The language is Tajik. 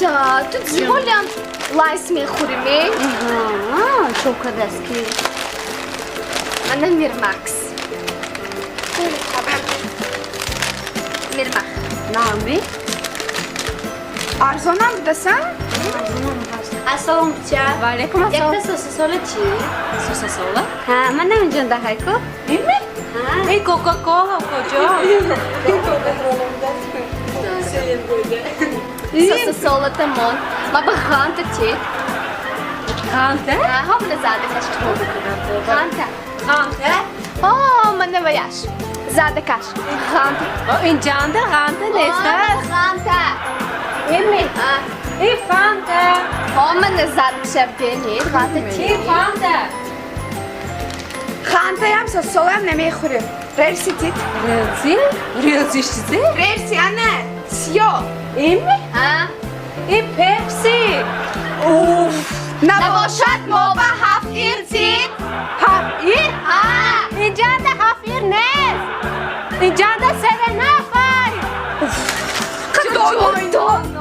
Бача, ту ҳолиам Лайс мехӯрӣ ме? Чо кадаст ки? Мана Мирмакс. Мирмак. Нами? Арзонам будасан? Ассалом, буча. Ва алайкум ассалом. Якта сосисола чӣ? Сосисола? Ҳа, ман наминҷон даҳайку. Ими? Эй, Кока-кола куҷо? Сосисола тамон. Ма ба ғанта тед. Ғанта? Ҳа, мана задакаш. Ғанта. Ғанта? О, мана ваяш. Задакаш. Ғанта. Инҷанда ғанта нест. Ғанта. Ими? Эй, фанта. О, мана задакша бенед. Ғанта Эй, тед. фанта. Хантаям сосолаям намехӯрем. Релси тит. Релси? Релси чизе? Релси, ана, сиё. Ими? Ҳа? Эй, пепси. Уф. Набошад, мо ба ҳафт ир тид. Ҳафт ир? Ҳа. Инҷанда ҳафт ир нест. Инҷанда севен ап ай. Қадон.